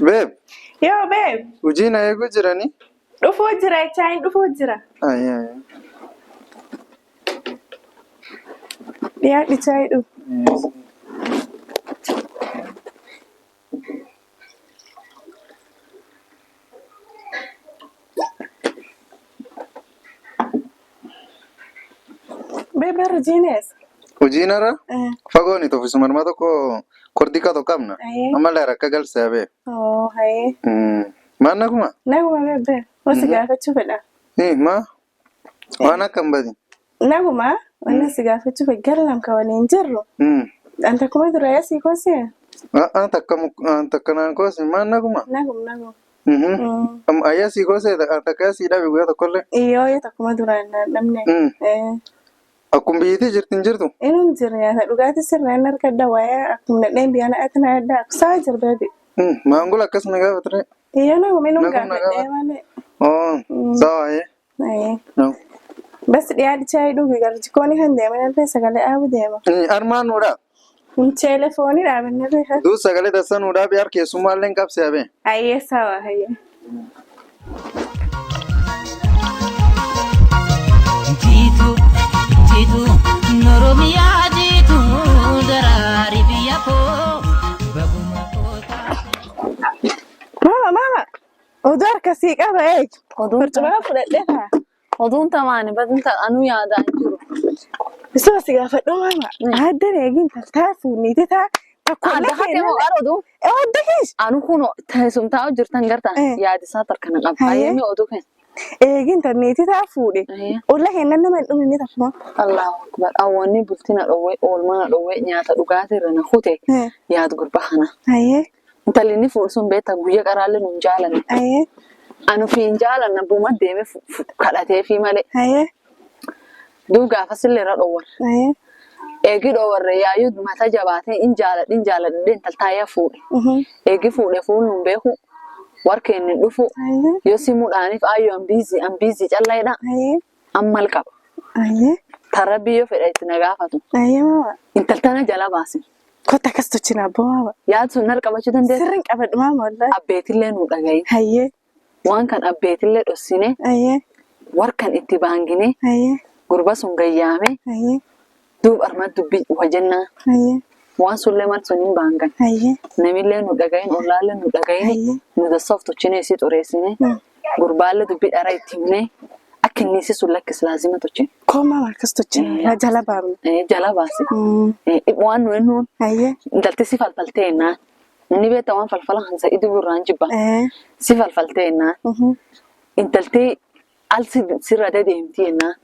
Babe, Yoo babe, hojii na eeguu jiranii? Dhufuu jira chaayin dhufuu jira. Ayya, ayya. Dhiyaadhi chaayii dhufu. Babe, hojiin eessa? Hojiin irra fagoon itti ofiisuma nama tokko kordii tokko qabna. Ayee. Ammallee rakka galsee babe. Oo, hayee. Maal naguma? Naguma babe, wasi gaafachuu fedha. Ma? Waan akkam badi? Naguma, wanni si gaafachuu fedha gara lamka waliin jirru. An takkuma dura asii koosee? Takka takka naan koose maal naguma? Naguma naguma. Ayyaa sii koosee takka sii dhabe guyyaa tokkollee. Yoo yoo takkuma duraan naan dhabne. Akkuma biyyittii jirti hin jirtu? Inum jira nyaata dhugaatii sirnaan harkadha waa'ee akkuma nadheen biyya na'atti na adda akkusaa jira babe. Maangula akkas na gaafatire. Yoo naguma inum Naguma na gaafadhee gaafate. malee. Oo, sawa ayee. Ayee. Bas dhiyaadhi chaayii dhugi gara jikoonii kan deeman illee sagalee dhaabu deema. Armaan nuudha. Mcheele foonii dhaabannirree kan. Duus sagalee dassa nuudhaa biyaar keessummaallee hin qabsee abee. Ayyee sawa ayyee. Jiitu jiitu Oromiyaa jiitu daraari biyya koo baguma kootaa. Mama mama oduu harkasii qaba eegi. Oduun Barcuma fudhadhee kaa. Oduun tamaani badinta anuu yaadaa hin jiru. Isuma si gaafadhu mama. Aaddan eegin taltaa fuunniiti taa. Takko Adda hakkee moo qara oduu? Adda keessa. Anu kun teessumtaa jirtan gartaan yaadisaa tarkana qaba. Hayyee. Hayyami oduu kenna. Eegin tanniiti taa fuudhe. Olla kennan nama hin dhumne takkuma. Allahu akbar. Awwaanni bultina dhowwee oolmaa dhowwee nyaata dhugaatii irra na kute yaad gurba kana. Hayyee. Intalli inni fuudhu sun beektaa guyya qaraallee nu hin jaalanne. Hayyee. Anu fi hin jaalanne abbuma deemee kadhatee fi malee. Hayyee. Duub gaafasillee irra dhowwan. Hayyee. Eegi dhowwarre yaayyuu mata jabaatee hin jaaladhi hin jaaladhi intaltaayyaa fuudhe. Eegi fuudhe fuullu hin beeku. Warkeen hin dhufu. Hayyee. Yoo simuudhaaniif aayyoo an biizii an biizii callaydha. Hayyee. Ammal qaba. Hayyee. Tarabbii yoo fedha itti na gaafatu. Hayyee mama. Intaltana jala baasin. Kottu akkas tolchina abboo mama. Yaad sun nar qabachuu dandeessa. Sirriin qabadhu mama wallahi. Abbeetillee nu dhagayin. Hayyee. Waan kan abbeetillee dhossine Hayyee. warkan itti baangine Hayyee. gurba sun gayyaame Hayyee. duub arma dubbii wajannaa Hayyee. waan sunillee mal sun hin baangan. Hayyee. Namillee nu dhagayin ollaallee nu dhagayin Hayyee. nu dassaaf tolchine isii xureessine gurbaallee dubbii dhara itti himne akka inni isii sun lakkis laazima tolchine. Koo mama akkas tolchina. Na jala baafna. Jala baase. Waan nu ennuun Hayyee. intalti si falfaltee jennaan. Inni beektaa waan falfala hansa iduu birraan jibba. Si falfaltee jennaan. Intalti al sirra deemti jennaan.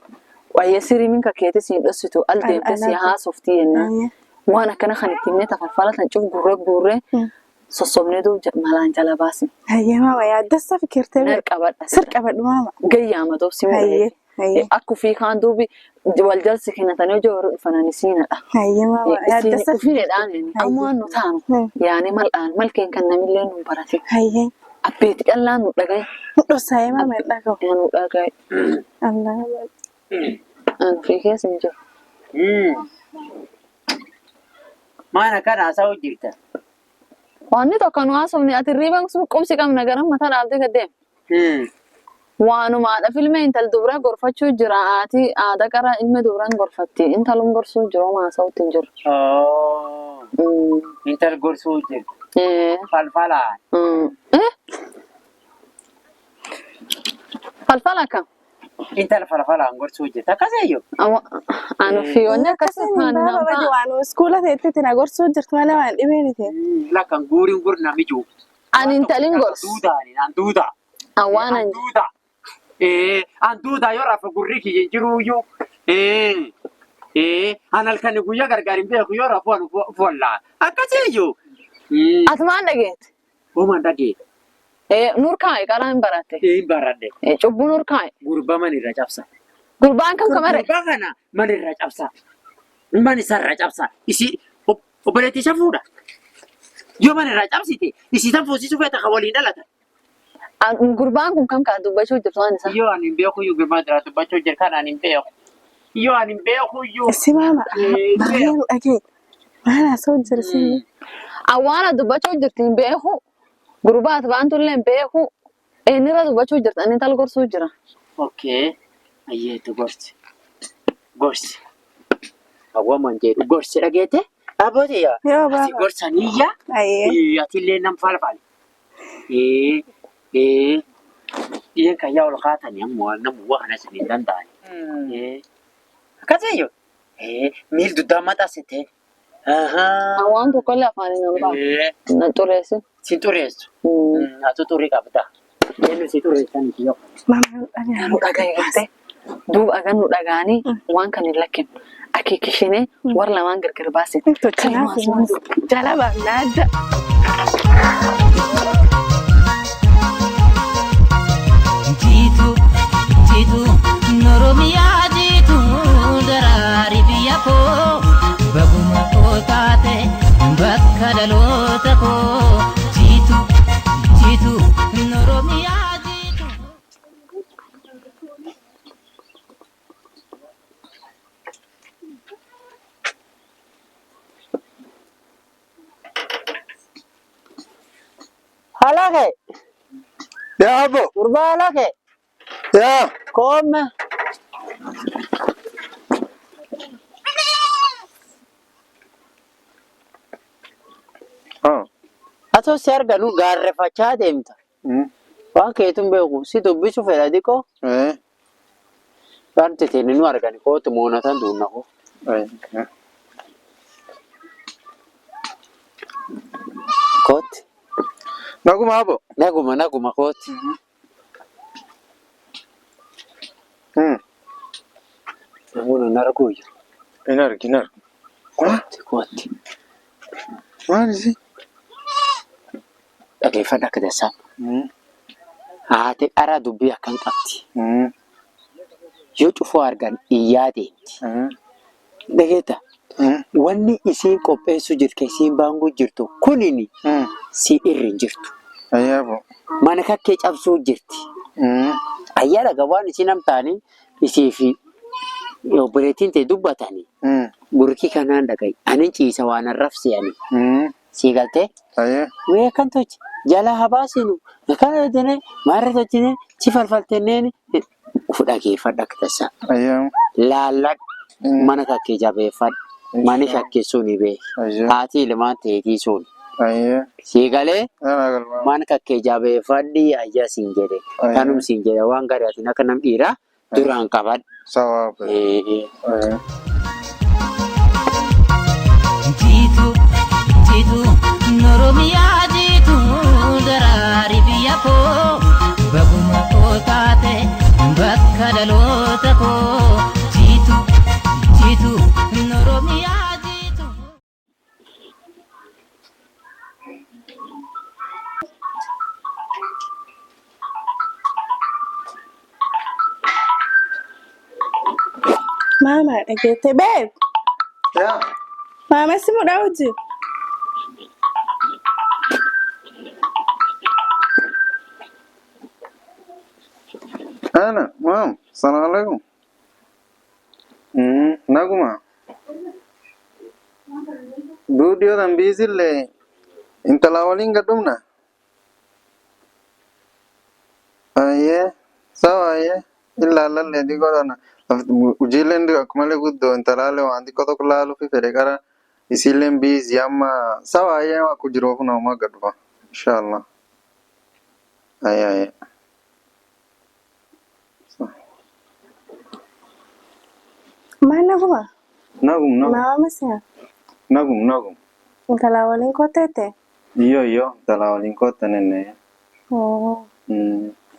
Wayyee sirii minka keetii siin dhossitu al deemtee si haasofti jennaan. Waan akkana kan itti himne tafalfala tan cuf gurre gurre sossobnee duub malaan jala baasin. Hayyee mama yaaddessa fikirtee Nar qabadha. Sir qabadhu mama. Gayyaama duub si Hayyee. mudate. Hayyee. Akka ofii kaan duubi wal jalsi kennatanii hojii warra dhufananii siinadha. Hayyee mama yaaddessa. Ufiidhaan amma waan nu taanu yaani mal'aan malkeen kan namillee nu barate. Hayyee. Abbeeti qallaan nu dhagaye. Mudhossaayee mama hin dhagahu. Nu dhagaye. Allah. An ofii keessa hin jiru. Maal akkana haasa'uu jirta? Wanni tokko nu haasofne ati riiban sun qubsi qabna gara mataa dhaabdee gad deema. Waanumaadha filme intal dubra gorfachuu jira haati aada qara ilmi dubraan gorfatti intalum gorsuu jiru haasa'utti hin jiru. Intal gorsuu jirta. Falfalaan. Falfala akkam? Intal falfalaan gorsuu jirta. Akkaseeyyuu. Anu fi wanni akkasii Akkasiin baaba badi waan iskuula teetti na gorsuu jirtu malee waan dhibeen ite. Lakkan guuriin gur nami jiru. Ani intalin gorsu. Duudhaani an duudha. An waan An an duudha. An duudha yoo rafa gurri kiyya hin jiruuyyuu. An halkan guyyaa gargaar hin beeku yoo rafu an follaa. Akkaseeyyuu. Ati maan dhageette? Homaan dhagee. Nur kaa'i qaraa hin baratte. Hin baradhe. Cubbuu nur kaa'i. Gurbaa manirra cabsa. Gurbaan kam kamare? Gurbaa kana manirra cabsa. Man isarra cabsa. Isi obboleettii isa fuudha. Yoo manirraa cabsite isii tan fuusisuu feeta kan waliin dhalatan. Gurbaan kun kam kaa dubbachuu jirtu waan isaa? Yoo ani hin beeku iyyuu gurbaa jira dubbachuu jira kan ani hin beeku. Yoo ani hin beeku iyyuu. Si mama baay'ee nu dhagee. Maal haasa'uu jira si? Awwaana dubbachuu jirti hin beeku. Gurbaa ati baantullee hin beeku. Eenyurra dubbachuu jirta inni tal gorsuu jira. Okay. Ayyeetu gorsi. Gorsi. Hawwaman jedhu gorsi dhageete. Abbootii yaa. Yoo Ati baaba. gorsaniyya. Ayyee. Atillee nam falfal. Dhiyen kan yaa ol kaatanii ammoo nama waa kana isin hin danda'ani. Akkasii iyyuu. Miil duddaa maxxansite. Waan tokkollee afaan hin baafne. Na xureessin. Si xureessu. Atu xurii qabda. Eenyu si xureessan yoo. Maama ani Nu dhagaye gartee. Duuba agan nu dhagaanii waan kan hin lakkifnu. Akeekishinee warra lamaan gargar baasite. Tochinaa jala baafnaa adda. Jiitu jiitu Oromiyaa jiitu daraari biyya koo baguma koo taate bakka dhaloota koo jiitu jiitu Oromiyaa jiitu. Halake. Yaa abbo. Gurbaa halake. Yaa. Koomme. Ah. Atoo si arganu gaarreffachaa deemta. Waan keetuun beeku si dubbisu fedha diqoo. Eh. Waan teteeni nu argani kootu moonatan duunna koo. Eh. Kootti. Naguma abbo. Naguma naguma kootti. Namoonni nu arguu jiru. Hin argi hin argi. Kootti kootti. Maal isi? Dhageeffadha akka tasaa. Haati qara dubbii akkan qabdi. Yoo cufuu argan iyyaa deemti. Dhageetta. Wanni isiin qopheessuu jirtu isiin baanguu jirtu kunini si irri hin jirtu. Ayyaa abbo. Mana kakkee cabsuu jirti. Ayyaa dhaga waan isiin amtaanii isii fi obboleettiin ta'e dubbatanii burkii kanaan dhaga'i. Anin ciisa waan arrabsiyanii. Sii galtee? Ayyee. Wee kan tolche jala habaasinu kana jedhee maarra tolchine si falfaltenneen uf dhageeffadha akka tasaa. Ayyee. Laalladhu mana kakkee jabeeffadhu. Mani kakkee suni beeki. Ayyee. Haati ilmaan teetii sun. Ayyee. Sii galee Ana galma. mana kakkee jabeeffadhi ayyaa siin jedhe. Ayyee. Kanum siin jedhe waan gaarii atiin akka nam dhiiraa duraan qabadhu. Sawa abbo. Ayyee. Jiitu jiitu Oromiyaa jiitu daraari biyya koo baguma koo taate bakka dhaloota koo jiitu jiitu Oromiyaa jiitu. Maama dhageette beek. Yaa. Maama si mudhaa hojii. Ana, maam, salaam alaikum. Naguma. Duudiyoo tan biisillee intala waliin gadhumna. Ayyee, sawa ayyee. Ilaallallee xiqqoo tana. Hojiileen akkumalee guddoo intalaalee waan xiqqoo tokko laaluufi fedhe qara isiilleen biizii amma sawa ayyee akku jiruuf nama gadhufa. Inshallah. Ayyee ayyee. Maal naguma? Nagum nagum. Maama si'a. Nagum nagum. Intala waliin kotteete. Iyo iyo intala waliin kottanenne.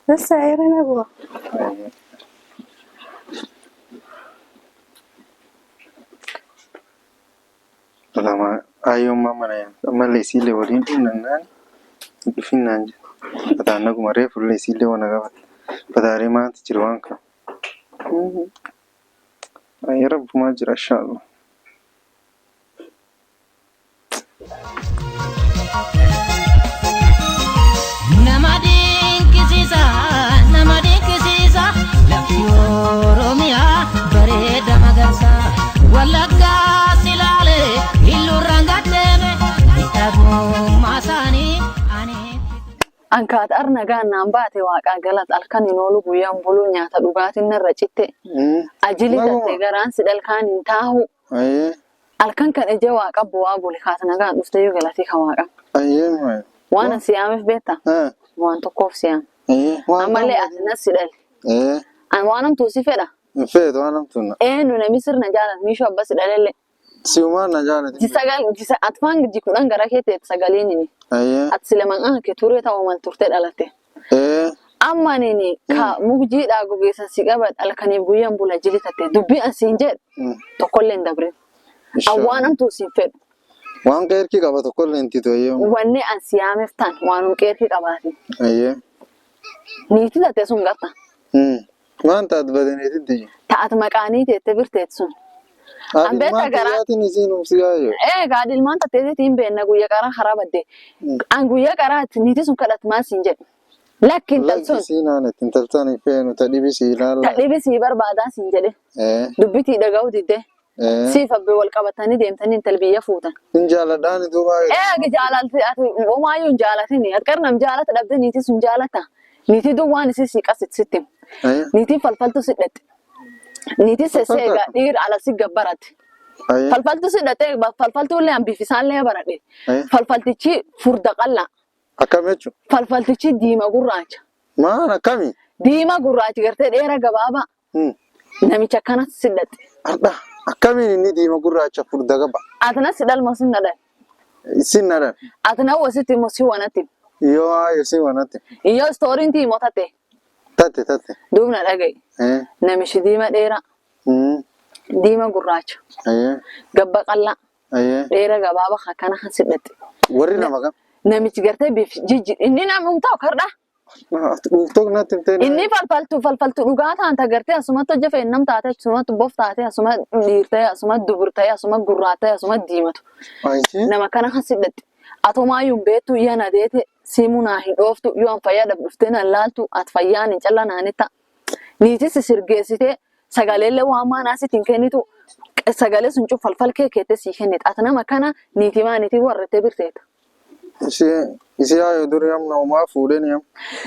Sassa eera naguma. Ayyee. Lama ayyoon mana ammallee isiillee waliin dhumnannaan dhufinnaan jedha. Bataan naguma reefullee isiillee wana qabata. Bataaree maanti jiru waan kana. Ayya rabbumaa jira inshaallah. Nama dinqisiisa nama dinqisiisa lafti Oromiyaa bareeda magarsa Wallaggaa silaalee illuurraan gaddeeme miidhagummaa isaanii ani. Ankaat arna gaannaan baate waaqaa galat halkan hin oolu guyyaan buluu nyaata dhugaatiin narra citte. Ajili tatte garaan si dhalkaan hin taahu. Ayyee. Halkan kan ijee waaqa bu'aa bule kaat nagaan dhuftee yoo galatii ka waaqa. Ayyee mayo. Waan an siyaameef beekta? Waan tokkoof siyaame. Ayyee. Waan Ammallee ati nas si dhali. An waan hamtuu si fedha. Hin feetu waan hamtuun na. Eenyu namni sirna jaalatu miishuu abba si dhalellee. Siumaan na jaalati. Ji sagal ji atfaan ji 10 gara kee teet sagaliin ini. Ayyee. Ati sila maqaan kee turee ta'uu mal turtee dhalatte. Amma nini ka mugjiidhaa gogeessan si qabad halkaniif guyyaan bula jili tatte dubbii an siin jedhu tokkollee hin dabrin. An waan hamtuu siin fedhu. Waan qeerkii qaba tokkollee hin titu ayyee. Wanni an siyaameef tan waanum qeerkii qabaati. Ayyee. Niitii tatte sun garta. Waan taat badaniitiin tiyyu. Ta'at maqaanii teette birteet sun. An beekta Ilmaan garaa. tiyyaatiin isiin umsi yaayyoo. Ee gaadhi ilmaan tatteetiin hin beekna guyya qaraa karaa badde. An guyya qaraatti niitii sun kadhatu maal siin jedhu. Lakki intal sun Lakki siin aanetti intaltaan hin feenu ta dhibi sii ilaalla. Ta dhibi sii barbaadaa siin jedhe. Dubbitii dhaga'uu didde. Siif abbee wal qabatanii deemtanii intal biyya fuutan. Hin jaaladhaani duuba. Ee jaalalti ati homaayyuu hin jaalatini. Ati qarnam jaalata dhabde niitii sun jaalata. Niitii duwwaan isii sii qasit sitti. Niitiin falfaltu si dhaqxe. Niitii sesseega dhiira ala si gabbarate. Falfaltu si dhaqxe falfaltu illee an bifisaallee baradhe. Falfaltichi furda qal'aa. Akkam jechuun? Falfaltichi diima gurraacha. Maan akkami? Diima gurraachi gartee dheera gabaabaa. Namicha akkanas si dhaqxe. Ardha akkamiin inni diima gurraacha furda gaba? Atinas si dhalma sin dhadhan. Isin nadhan. Atina wasitti immoo si wanatti. Yoo ayo si wanatti. Iyyoo istooriin tiimoo tatte. Tatte tatte. Duubna dhaga'i. Namichi diima dheeraa. Diima gurraacha. Gabba qal'aa. Dheera gabaabaa akkana kan si dhaqxe. Warri nama kam? Namichi gartee biif jijji inni nama ta'u kardha. Dhuftoo natti himtee. Inni falfaltu falfaltu dhugaa ta'an tagartee asumatti hojja fe'ennam taate asumatti bof taate asuma dhiir ta'e asuma dubur ta'e asuma gurraa ta'e asuma diimatu. Nama kana kan si dhaqxe. Atomaayyuu hin beektu yana deete siimuu naa hin dhooftu yoo an fayyaa dhabduftee nan laaltu ati fayyaan hin calla naanitta. Niitis sirgeessitee sagaleellee waan maanaa sitti hin kennitu sagalee sun cuf falfal kee keettee sii kennite. Ati nama kana niitii maa niitii warrattee birteeta. Isi ayo duri amna umaa fuudheni am.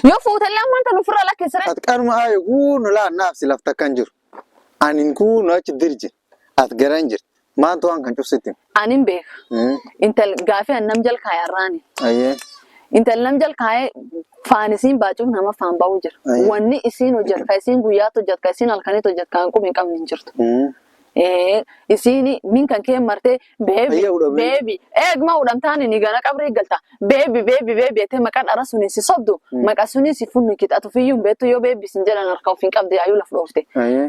Yoo fuutellee ammaan tan ofirra lakkisire. Ati qarma ayo kuunu laa naaf si lafta kan jiru. Anin kuunu achi dirje. Ati garan jirti. Maantu waan kan cufsitti? Anin beeka. Intal gaafii an nam jal kaayarraani. Ayyee. Intal nam jal kaayee faan isiin baacuuf nama faan ba'uu jira. Wanni isiin hojjetu ka isiin guyyaatti hojjetu ka isiin halkanitti hojjetu kan qubi hin qabne hin jirtu. Isiin min kan kee martee beebi Ayya hudhamee. beebi eegma hudhamtaan inni gana qabrii galta beebi beebi beebi jettee maqaa dhara suni si sobdu maqa suni si funnu qixatu fiyyuu hin beektu yoo beebi sin jedhan harka of hin qabde yaayuu laf dhoofte.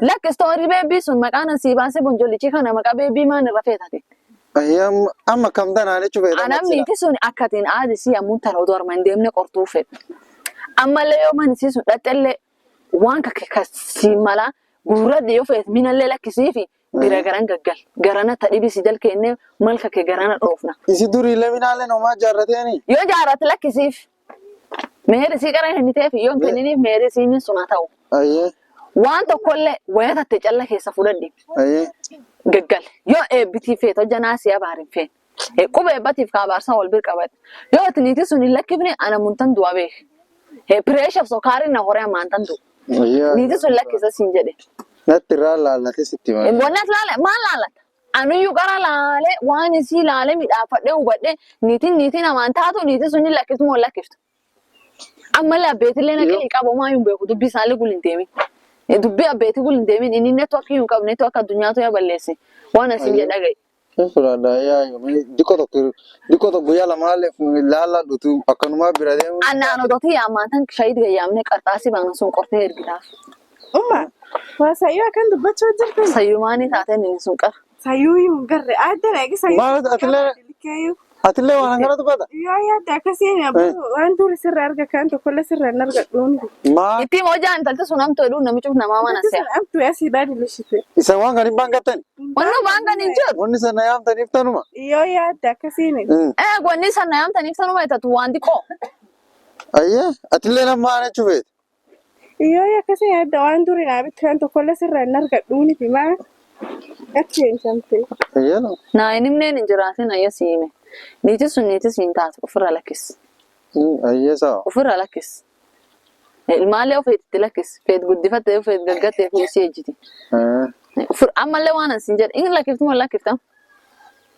Lakki istoorii beebii sun maqaan asii baasee bonjollichi kana maqaa beebii maan irra feetate. Ayya amma kam tanaan jechuun fayyadamu Anam niiti sun akkatiin aadisii ammuun tana oduu armaan deemne qortuu fedhu. Ammallee yoo mani sun dhaqxellee waan kasi mala gurradde yoo feet minallee lakkisiifi bira garan gaggal garana ta dhibi si jal kenne malka kee garana dhoofna. Isi durii laminaalee nomaa jaarrateeni. Yoo jaarrate lakkisiif meeri sii qara hin ta'eef yoo hin kenniniif meeri sii min sun haa ta'u. Ayyee. Waan tokkollee waya tatte calla keessa fudhadhi. Ayyee. Gaggal yoo eebbitii feet hojjanaa si abaarin feet. Quba eebbatiif ka abaarsaa wal bir qabadhe. Yoo ati niitii sun hin lakkifne ana muntan du'a beek. Pireeshaaf sokaarin na horee ammaantan du'u. Niitii sun lakkisa siin jedhe. Natti irraa laallate sitti maal? Wanni ati laale maal laallata? Anuyyuu qara laale waan isii laale midhaafadhee hubadhee niitiin niitii namaan taatu niitii sun hin lakkiftu moo hin lakkiftu? Ammallee abbeetillee naqee qabu homaa hin beeku dubbii isaallee gul hin deemin. Dubbii abbeetii gul hin deemin inni networkii hin qabu network addunyaatu yaa balleesse waan asiin jedha ga'i. Fudhadha yaa diqoo tokko diqoo tokko guyyaa lamaallee laalla dhutu akkanumaa bira deemu. Annaan odotii yaammaatan shayit gayyaamne qarxaasii baana sun qortee ergitaaf. Umma, waa sayyoo akkan dubbachuu jirtan. Sayyumaanii taateen inni sun qara. Sayyuu hin garre adda eegi sayyuu. Maal atillee atillee waan akkana dubbata? Yoo yaadde akkasii waan duri sirra arga kan tokkollee sirra hin argadhuun. Maal Itti hojjaa intalti sun hamtuu jedhu namichi namaa mana se'a. Amtuu asii baadilishite. isa waan kan hin baangattan? Wanni waan kan hin jiru. Wanni sana yaamtaniif tanuma. Yoo yaadde akkasiin. Ee wanni sana yaamtaniif sanuma itatu waan xiqqoo. Ayyee atillee nama maal jechuu feete? Yoo akkasii yaadda waan duri naa bitte kan tokkollee sirra hin argadhuuniti maa achi hin camte. Ayyee no. Naa hin himneen hin jiraatin ayya si hime. Niiti sun niiti siin taatu ofirra lakkis. Ayyee sawa. Ofirraa lakkis. Ilmaallee of itti lakkis. Feet guddifattee feet gaggattee fi isii ejjiti. Ammallee waan asin jedhe inni lakkiftu moo lakkifta?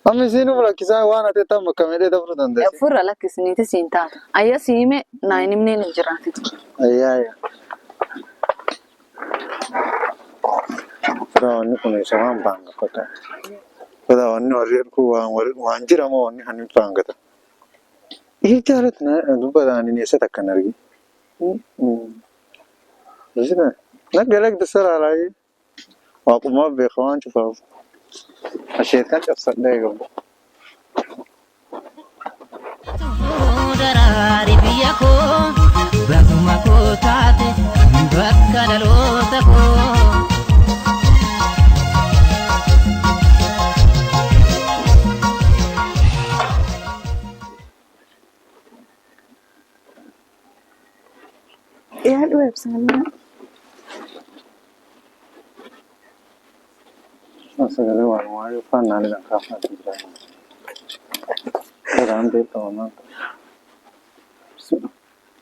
Amma isiin uf lakkisaa waan ati tam akka medhee dabruu dandeessi. Ofirra lakkis niiti siin taatu. Ayya si hime naa hin himneen hin jiraatitu. Ayyaa ayyaa. Fira wanni kun isa waan baanga fakkaata. Fira wanni warri kun waan waan jira moo wanni kan hin baangata. Ijaarat na dubbata ani eessa takka hin argin. Na galag dasara laayee. Waaqumaa beeka waan cufaaf. Asheetan cabsadhee gabu. Daraari biyya koo bakkuma koo taate bakka dhaloota koo. Dhiyaadhu ibsaan. Sagalee waan waa'ee uffannaan jedhan kaafnaa jira. Garaan beekama maanta.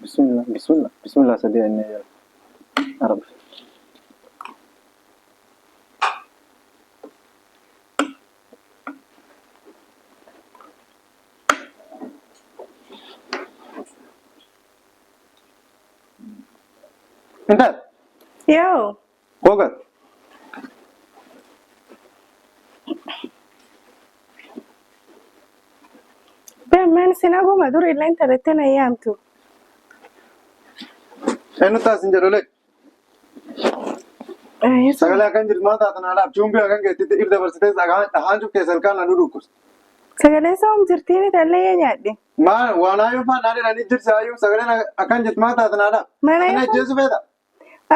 Bismillah, bismillah, bismillah sadii inni jira. Arab. Intal, Yoo. gogat. Beemaan sinaguma dur illee intalattee na yaamtu. Eenyu taasin jedhu lee. Sagalee akkan jirtu maal taatan alaaf cuumbii akkan geettitti irra dabarsitee dhahaan cuf keessa ilkaan na dhudhukkuse. Sagalee soom jirtiin itallee nyaadhe. Maal waan ayyuu faan naan jedhanii jirti ayyuu sagaleen akkan jirtu maal taatan alaaf. Mana Atana ajjeesu feeta.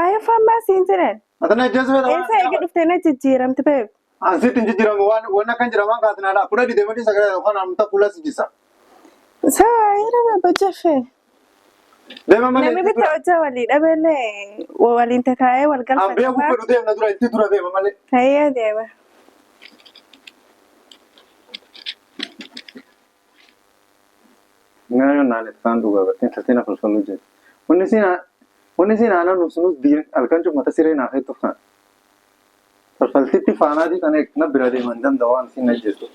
Ayyuu faan maa siin jedhan. Atana ajjeesu feeta. Eessa eegi dhuftee na jijjiiramte beeku. Ansitti hin jijjiiramu waan waan akkan jira waan kaatan alaaf. Kudha didee sagalee yookaan amantaa fuula si jisa. Sawa yeroo bajjaffe. Deema malee. Namni bitta hojjaa walii dhabeellee waliin tataa'ee wal An beeku galfata. fedhu deemna dura itti dura deema malee. Hayyaa deema. Ngayo naan isaan dhugaa barteen tateen falfaluu jedhu. Wanni siin aanan nus diin halkan cummata siree naaf hedduu kan. Falfaltitti faanaatii kan na bira deeman danda'a waan siin ajjeesu.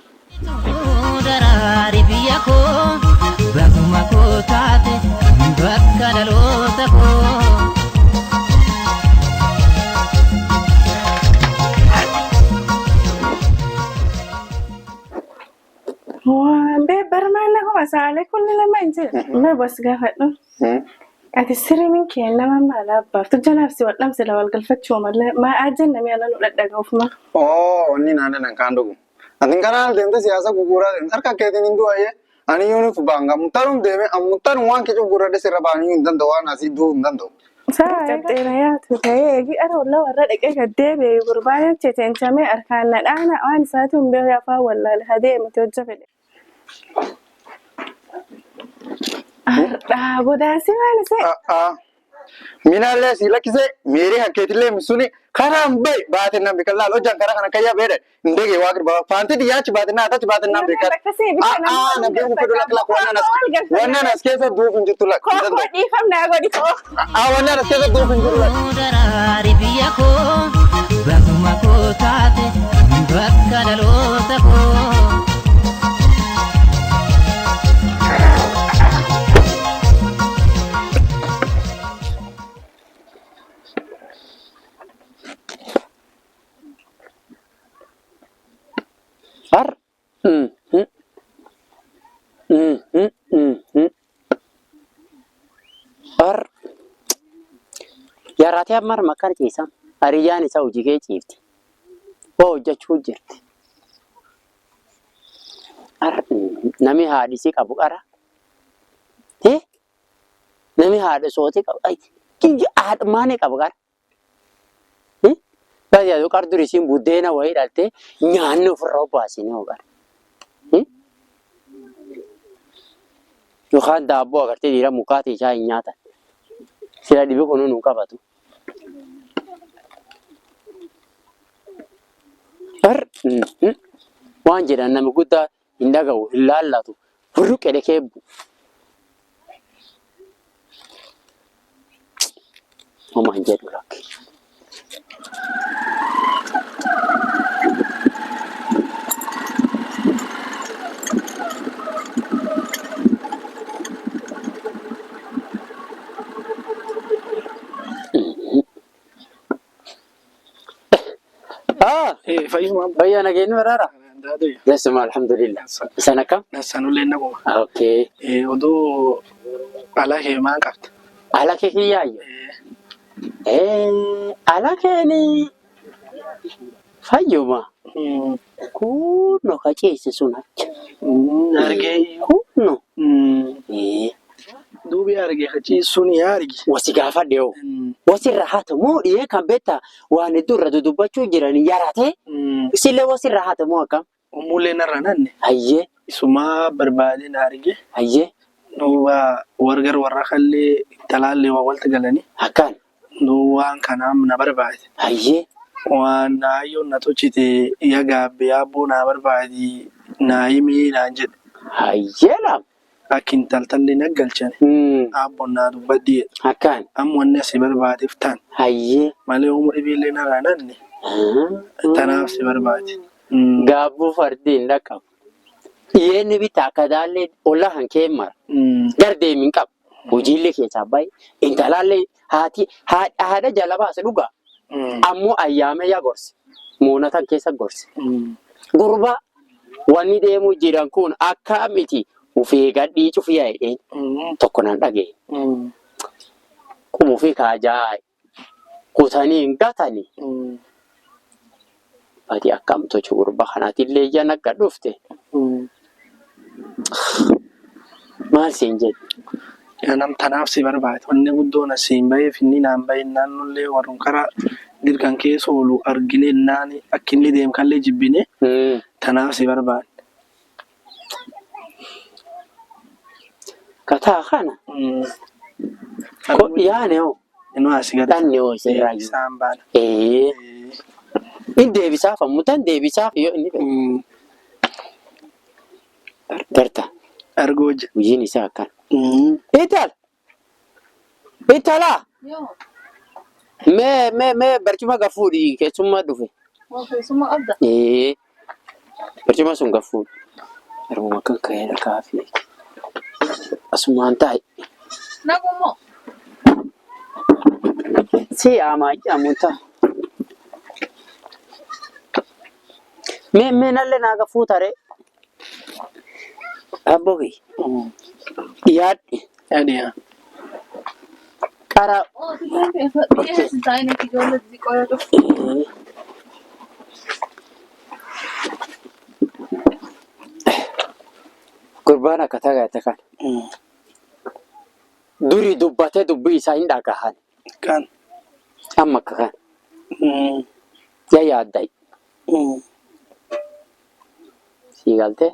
Daraari biyya koo bakkuma koo taate bakka dhaloota koo. Waan bee barmaan naguma saalee kulli lama hin jiru. Mee bos gaafadhu. Ati sirriin kee nama maal abbaaf janaaf si wal dhamse la wal galfachuu malee maa ajjan namni ala nu dhadhaga'uuf ma. Oo wanni naan nan kaan dhugu. Ati karaa deemte siyaasa guguuraa deemte harka keetiin hin du'ayyee ani yoo nuuf baanga muttaruun deeme muttaruun waan kicu gurradhe sirra baanii hin danda'u waan asii du'uu hin danda'u. Saa cabxeera yaatu ta'ee eegi ara olla warra dhaqee gad deebi'e gurbaan checheenchamee harkaan na dhaana waan isaatu hin beeku afaan wallaale hadeemte hojja fedhe. Har'aa godaansi maal isee? Minaallee si lakkisee meerii hakkeetillee misuni karaan bee baate nan beekan laal hojjaan karaa kana kayyaa beedhe hin deegee waa girba faanti dhiyaachi baate naa tachi baate nan beekan. Akkasii bicha Aa na beeku fedhu lak lak wannan as keessa duuf hin jirtu lak. Koo dhiifamnaa godhi koo. Aa wannan as keessa duuf hin jirtu lak. Daraari biyya koo bakkuma koo taate bakka dhaloota koo. Har. Har. Yaraatee amma makkaan ciisa. Hariyyaan isaa hojii kee ciifti. Waa hojjechuu jirti. Har. Namni haadhisii qabu qara. Namni haadha sootii qabu. Haadha maanii qabu qara. Baay'ee qar durii isiin buddeena wayii dhaltee nyaanni ofirraa obbaasinii hoo qara. Yookaan daabboo agartee dhiira mukaatii isaa hin nyaatan. Sila dhibi kun nu qabatu. Waan jedhan namni guddaa hin dhaga'u hin laallatu. Burruqee keebbu. Homaa hin jedhu lakki. Ah, Fayyuma fayyaa nageenyi baraara. Dasuma alhamdulillah. Isan akkam? Sanullee naguma. Okay. Oduu ala kee maal qabda? Ala kee kiyyaayyo. Ala keeni fayyuma. Kunno ka ciise sun achi. Argee. Kunno. Duubi argee ka ciisuun yaa argi. Wasi gaafadhe hoo. Wasirra haa ta'u moo dhiyee kan beektaa waan hedduu irra dudubbachuu jiran yaratee isillee wasirra haa ta'u moo akkam? Ummuullee narra nanne. Hayyee. Isumaa barbaadee na arge. Hayyee. Duuba wargar warra kallee talaallee waa walta galanii. Akkaan. Duuba waan kanaaf na barbaade. Hayyee. Waan naayyoon na tolchite ya gaabbe yaabboo na barbaadi naa himii naan jedhe. Hayyee laam. Akka intaltallee na galchane. Aabboon naa dubbadhi jedhe. Akkaan. Amma wanni asii barbaadeef tan. Hayyee. Malee uumuu dhibiillee narraa nanne. Tanaaf si barbaade. Gaabbuu fardi hin dhaqqabu. Dhiyeenya bitaa akka daallee olla kan kee mara. Gar deemin qabu. Hojiillee keessaa bahe intalaallee haati haadha jala baase dhugaa. Ammoo ayyaame yaa gorse. Moonatan keessa gorse. Gurbaa wanni deemuu jiran kun akka miti ufee gadhii cufii jedheen tokko nan dhagee. Qumuu fi kaajaa kutanii hin gatanii. Badi akkam tochi gurbaa kanaatillee ija nagga dhufte. Maal siin jedhu? Yaa nam tanaaf si barbaade. Wanni guddoon asiin baheef inni naan bahe naannollee warrun karaa dirqan keessa oolu argine naan akka inni deemu kallee jibbine tanaaf si barbaade. Kataa kana. Ko yaane hoo. Inuu asii gadi. Dhanni hoo isirraa jiru. Isaan baana. Inni deebisaaf ammoo tan deebisaaf yoo inni fedhe. Garta. Argoo jira. Hojiin isaa akkana. Intal! Intala! Mee mee mee barcuma gafuudhi keessummaa dhufe. Keessummaa qabda. Barcuma sun gafuudhi. Garbuma kan ka'ee dhagaa fi asumaan taa'e. Nagumoo. Si yaamaa jedhamuun ta'a. Mee mee nallee naa gafuu taree. Abboo kiyya. Dhiyaadhi. Yaadiyaa. Qara. Gurbaan akka tagaate kana. Duri dubbatee dubbii isaa hin dhagahan. Kan. Amma akka kana. Yaa yaaddayi. Sii galtee?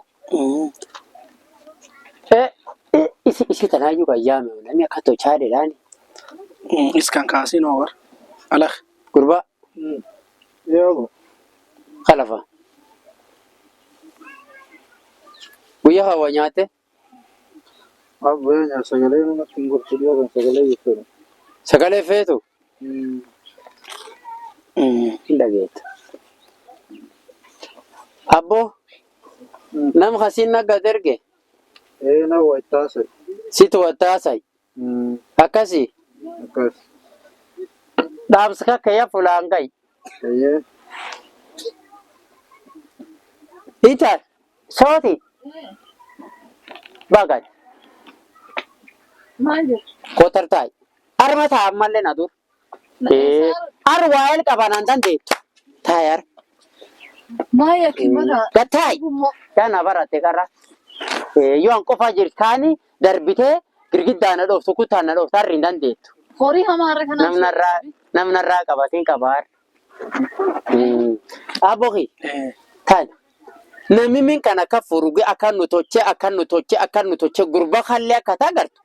Isi isi tanaayyuu kan yaame namni akka tolchaa jedhaani. Iskan kaasiin hoo war. Alak. Gurbaa. Yoo. Kalafa. Guyyaa hawa nyaate. Abbaa nyaata sagalee namatti hin gortu dhiyaatan sagalee jechuudha. Sagalee feetu. Hin dhageetta. Abboo. Nama kasiin nagga derge. Ee na wattaasai. Situ wattaasai. Akkasi. Akkas. Dhaamsa kakka fulaan ga'i. Eeyyee. Intal. Sooti. Bagan. Maal jedhu? Kotar taa'i. Arma ta'a ammallee na dur. Ar waa'eel qabanaan dandeettu. Taa'i ar. Maal yakki mana? Gattaa'i. Yaa barate qarra. Yoo an qofa jirtu kaani darbitee girgiddaa na dhooftu kutaan na dhooftu harri hin dandeettu. Horii hamaa har'a kanaan. Namnarraa qabatiin qabaar. Abboki. Tan. Namni min kan akka furuge akka nu tochee akka nu tochee akka nu tochee gurbaa kallee akka agartu.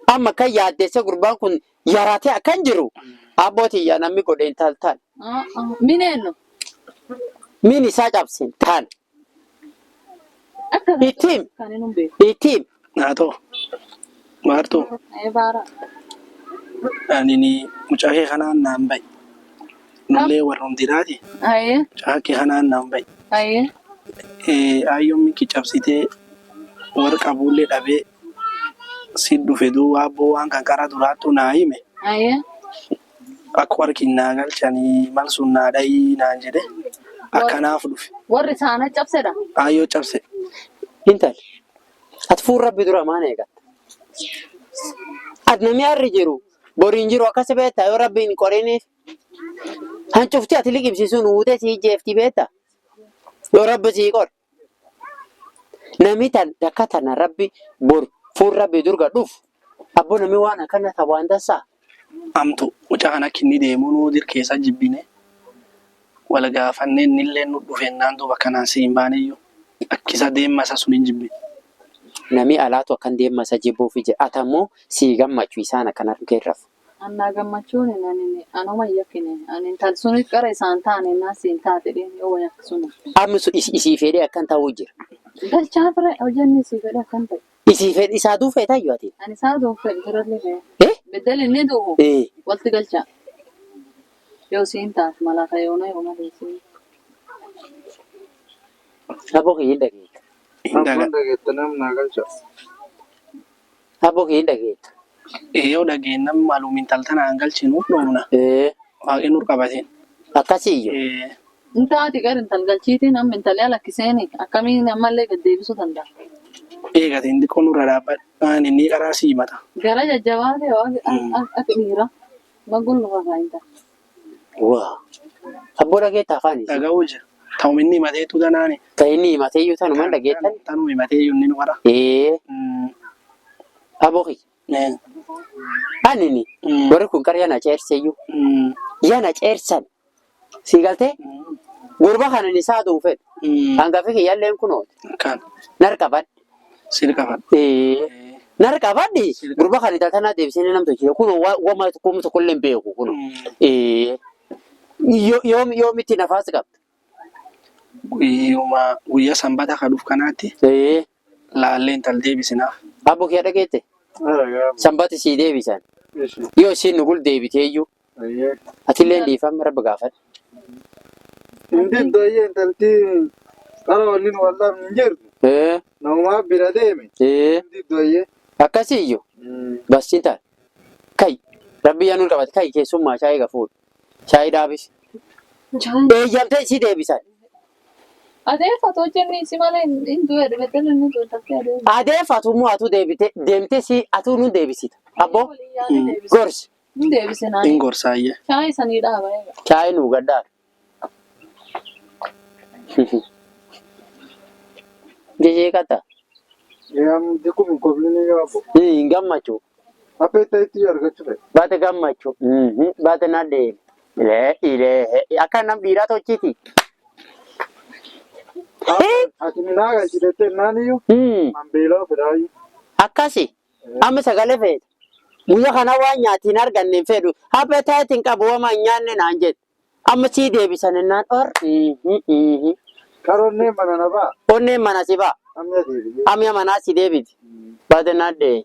Amma kan yaaddeesse gurbaan kun yaratee akkan jiru. Abbootii yaa namni godhe intal tan. Mineenno. Min isaa cabsin tan. Akka Ittiin. kan inni hin beeku. Ittiin. Naa ta'u. Maartuu. Baara. Ani mucaa kee kanaan naan ba'i. Nullee warrum diraati. Ayyee. Mucaa kee kanaan naan ba'i. Ayyee. Ayyoon minki cabsitee warra qabuullee dhabee si dhufe duuba abboo waan kan karaa duraattu naa hime. Ayyee. Akka warri naa galchanii mal sun naa dhayii naan jedhe akkanaaf dhufe. Warri isaana cabsedha. Ayyoo cabse. Intal ati fuul rabbi dura maan eegatta? Ati namni harri jiru boriin jiru akkas beektaa yoo rabbiin qoriniif. Hancufti ati liqimsisuun uutee sii jeefti beektaa? Yoo rabbi sii qor. Namni tan takka tana rabbi bor fuul rabbi durga dhufu abboo namni waan akkana ta waan dansaa. Amtu mucaa kana akka inni deemu nuu dir keessa jibbine wal gaafannee innillee nu dhufennaan duuba kanaan si hin baaneyyuu akkisa deemma isa sun hin jibbine. Namni alaatu akkan deemma isa jibbuufi jira. Ati ammoo sii gammachuu isaan akkana argeerrafu. Annaa gammachuun ani anuma yakkine ani intal suni qara isaan taane naa siin taate dheen yoo yakka suni. Amma sun isii fedhee akkan ta'uu jira. Galchaa fire hojjanni sii fedhe akkan ta'e. Isii fedhe isaa duu feetayyuu ati. Ani isaa duuf fedhe jirallee fedhe. Eh? Beddel inni duufu Eh. walti galchaa. Yoo siin taate malaa yoona yoo malee siin. Aboo kiyya hin dhageetta. Hin daga. Abboon dhageette namni naa galcha. Aboo kiyya hin dhageetta. Yoo dhageenye malum intal tanaan galchinu dhoofna. Eh. Waaqni nur qabateen. Akkasiyyuu. Intaati gar intal galchiitiin amma intallee lakkiseeni akkamiin ammallee gad deebisuu danda'a. Eegatiin xiqqoo nurra dhaabbadha. Waan inni karaa sii mata. Gara jajjabaate akka dhiira maguun lafa kaa'inta. Waa. Abboo dhageetta afaan isii. Dhaga'uu jira. Ta'um inni himateetu tanaani. Ta inni himateeyyuu tanumaan dhageettan. Tanuma himateeyyuu inni nu qara. Eh. Aboo kiyya. Anini warri kun qarya na ceerseyyuu. Yana ceersan. Sii galtee? Gurba kana ni isaa duuf fedhu. Hangafi kiyyalleen kunooti. Kan Nar qabadhe. sir qabadha. Eh. Nar qabadhe gurba kana intal tanaa deebisee nam tolchite kunoo wama tokko tokkollee hin beeku kunoo. Eh. Yoom yoomitti nafaas qabda? Guyyuma guyyaa sanbata ka dhufu kanaatti Eh. laallee intal deebisinaaf. Abbo kiyya dhageette? Sanbati sii deebisan. Yoo isiin nugul deebiteeyyuu atillee dhiifama rabbi gaafadhu. Inti doyee intalti qara waliin wallaan hin jirtu. Eh. Namumaa bira deeme. Eh. Inti doyee. Akkasiyyuu bassiin taate. Kai rabbi yaa nuun qabate kai keessummaa shaayii gafuudha. Shaayii dhaabis. Eeyyamtee isii deebisan. Adeeffatu hojjanni si malee hin du'e beddel inni du'e takkee adeemu. Adeeffatu immoo atuu deebite deemtee si atuu nu deebisita. Abboo gorsi Hin deebisinaa. Hin gorsaayyee. Shaayii sanii dhaaba eega. shaayii nuu gaddaadha. Jejeeqata. Dikum hin koblini yoo abbo. Hin gammachuu. Haphee ta'etti yoo argachuu fedhe. Baate gammachuu. Baate na deeme. Ilee ilee akka nam dhiiraa tochiiti. Ati minaa galchitettee naaniyyuu hambeelaa fedhaayyuu. Akkasi. Amma sagalee feeta. Guyyaa kana waan nyaatiin arganne hin fedhu. Haphee ta'eetiin qabu waan nyaanne naan jedhe. Amma sii deebisan innaan or. Karoonnee mana na ba'a. Onneen mana si ba'a. Amna deebi'ee. Amya manaa si deebiti. Baate na deeme.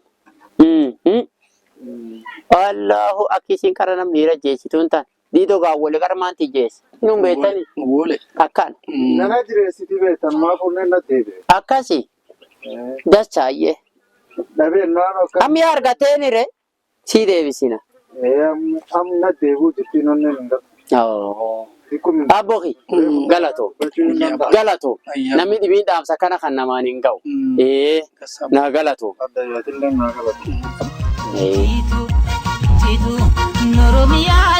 Allahu akkisiin qara nam dhiira jeessituun tan. Diidoo gaawwalee qara maanti jeesse. Nuun beektani Goole. akkaan. Nana jireessitii beektan maaf onneen na deebi'e. Akkasi dachaayyee. Dhabee naannoo akka. Ammi argateen ire sii deebisina. Amna deebi'uu jirtiin onneen hin galu. Dikum hin Abboki galatoo galatoo namni dhibiin dhaamsa kana kan namaan hin ga'u. Ee naa galatoo. Adda yaatillee naa galatu. Jitu, jitu, Oromiyaa.